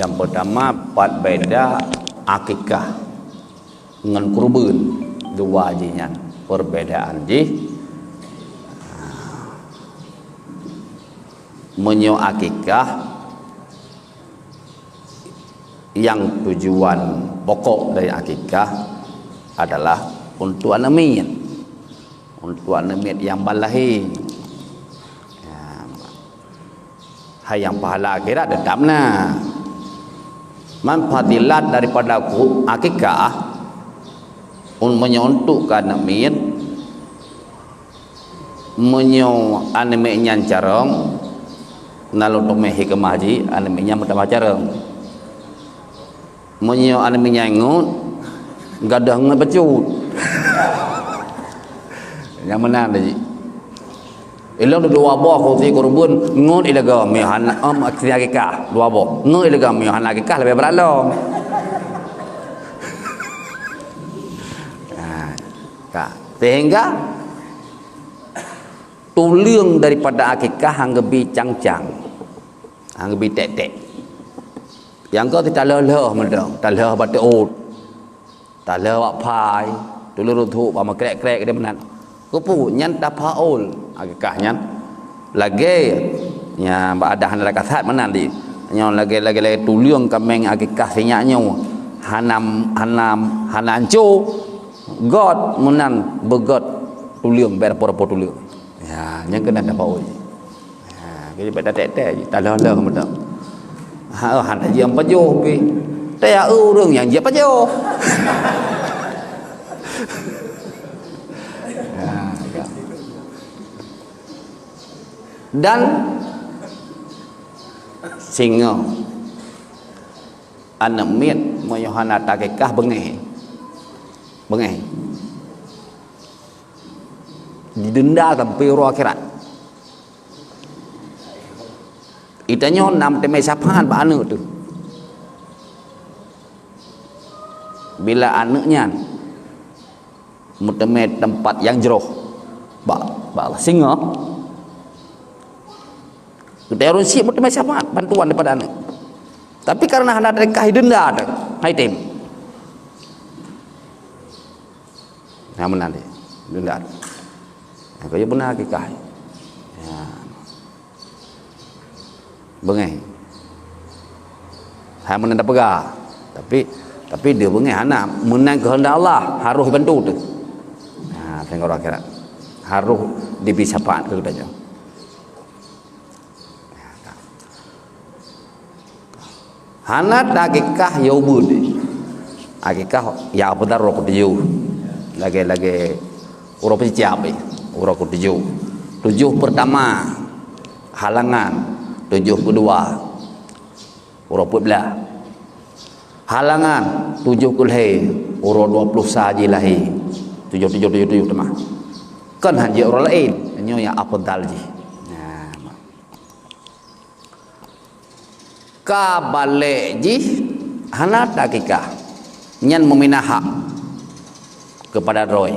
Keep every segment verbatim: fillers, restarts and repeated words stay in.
Nyang peutama, pat beda akikah ngon kurban. Dua jih nyan perbedaan jih. Meunyoe akikah, nyang tujuan pokok dari akikah adalah untuk aneuk miet, untuk aneuk miet nyang ban lahé. Ya. Hai nyang pahala akhirat teutap na. Man fadilat daripada ku-, akikah, un-, meunyoe untuk keu aneuk miet, meunyoe aneuk miet nyan carông, na lôn teumé hikmah jih, aneuk miet nyan meutamah carông. Meunyoe aneuk miet nyan ngot, gadôh ngon bacut. Nyang meunan lé jih. Ilôn dua boh kursi kurban, ngot ileugom, meuhana, em, aksi akikah, dua boh. Ngot ileugom, meuhana akikah leubeh brat lom. Ha, ka. Sehingga tuleueng daripada akikah han geubi cang-cang. Han geubi tek-tek. Nyang ka teutalheuh-lheuh meudong, talheuh bak teuôt, talheuh bak phai, tuleueng ruthok bak meukrek-krek di meunan. Keupeue nyan tafaul akikah nyan? Lagèe, nya, bak adat hana kasat meunan di. Nyoe lagèe, lagèe, lagèe tuleueng kaméng akikah sinyak nyoe. Hana, hana, hana anco, gèt meunan beugèt tuleueng, bèk po-po tuleueng. Ya, nyan keunan tafaul. Ha, jadi bak tek-tek, talheuh-lheuh meunan. Ha, hana jipajoh pih. Taya ureueng nyang jipajoh. Ha, ya. Dan singoh aneuk miet meunyoe hana takikah beungéh. Beungéh. Didenda sampai uroe akhirat. Geutanyoe na meuteumé syafaat bak aneuk teuh. Bila aneuk nyan meuteumé teumpat nyang jroh bak, bak singoh, geutanyoe ureueng syiek meuteumé syafaat, bantuan daripada aneuk. Tapi karena hana takikah, denda teuh, hai tem. Nah, meunan deh. Denda. Nah, kaya beuna akikah. Ya. Beungéh. Hai meunan tapeugah. Tapi, tapi dia beungéh hana. Meunan keuheundak Allah, harôh bantu teuh. Nah, singoh uroe akhirat. Harôh dibri syafaat keu geutanyoe. Hana takikah yôh beuet. Akikah ya beutôi uroe keutujoh. Lagèe-lagèe uroe peucicap, eh, uroe keutujoh. Tujoh peurtama, halangan, tujoh keudua, uroe peuet blah. Halangan, tujoh keulhèe, uroe dua ploh sa jih lahé. Tujoh, tujoh, tujoh, tujoh teuma. Kon han jeuet uroe laén, nyoe nyang afdal jih. Nah, ka balek jih hana takikah. Nyan meuminah hak keupada droe.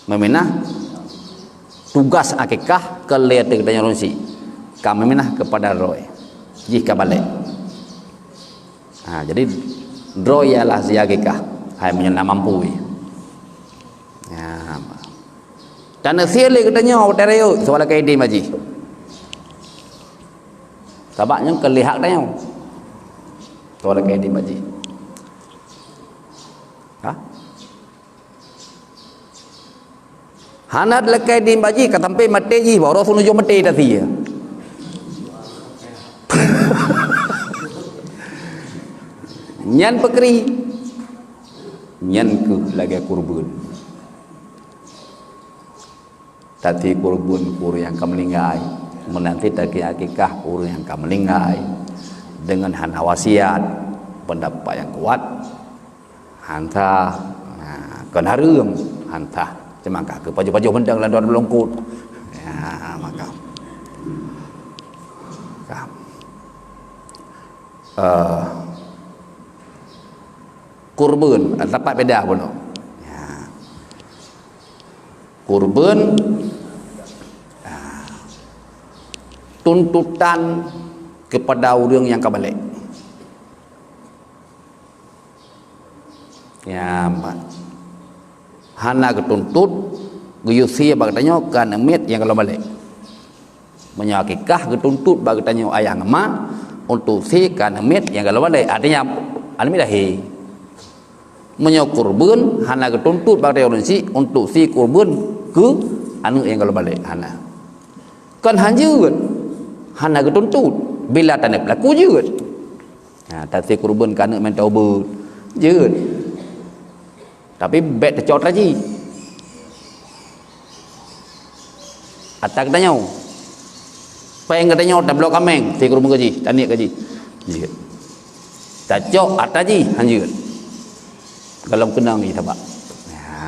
Meuminah tugas akikah keu lé ateueh geutanyoe ureueng syiek. Ka meuminah keupada droe. Jih ka balek. Ha, jadi droe ialah si akikah. Hai meunyoe na mampu. Ya. Taneuk sie lé geutanyoe watèe rayeuk, soe lakèe idin bak jih. Sabab nyan keu lé hak tanyoe. Soe lakèe idin bak jih. Ha? Hana lakèe idin bak jih, ka sampai maté jih, baru seuneuk jok maté tasie. Nyan peukri. Nyan keuh lagèe kurban. Tasie kurban keu ureueng nyang ka meuninggai, meunan cit tasie akikah keu ureueng nyang ka meuninggai deungon hana wasiat. Peundapat nyang kuat, han sah, nah, kon hareuem, han sah. Cuma ka keu pajoh-pajoh mantong lam dua lôn kot. Ya, maka. Ka. Eh, kurban, teumpat beda bunoe. Ya. Kurban, ah, tuntutan kepada ureuëng nyang ka balek. Ya, mat. Hana geutuntot, geuyue sie bak geutanyoe keu aneuëk miet nyang gohlom balek. Meunyoe akikah geutuntot bak geutanyoe ayah ngon ma, untuk sie keu aneuëk miet nyang gohlom balek. Artinya, aneuëk miet lahé. Meunyoe kurban, hana geutuntot bak geutanyoe ureuëng syiek untuk sie kurban keu aneuëk nyang gohlom balek. Hana. Kon han jeuet. Hana geutuntot. Bila taneuk peulaku jeuet. Ha, tasie kurban keu aneuëk mantong ubeut. Jeuet. Tapi bék tacok atra jih. Atra geutanyoe. Péng geutanyoe tabloe kaméng, sie kurban keu jih, taniek keu jih. Jeuet. Tacok atra jih, han jeuet. Gohlom keunong jih tabak. Ha.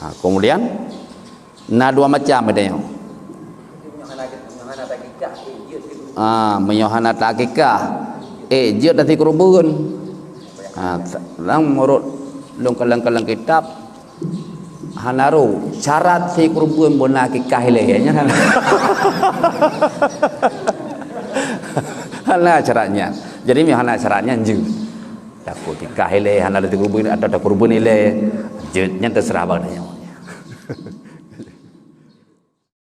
Ha, kemudian, na dua macam geutanyoe. Ah, meunyoe hana taakikah, eh, jeuet tasie kurban. Ah, lam menurut lôn kalon-kalon kitab, hana rô syarat sie kurban beuna akikah ilée, nyan hana. Hana syarat nyan. Jadi, meunyoe hana syarat nyan, jeuet. Takot akikah ilée, hana tasie kurban, atau takurban ilée, jeuet, nyan teuseurah bak geutanyoe.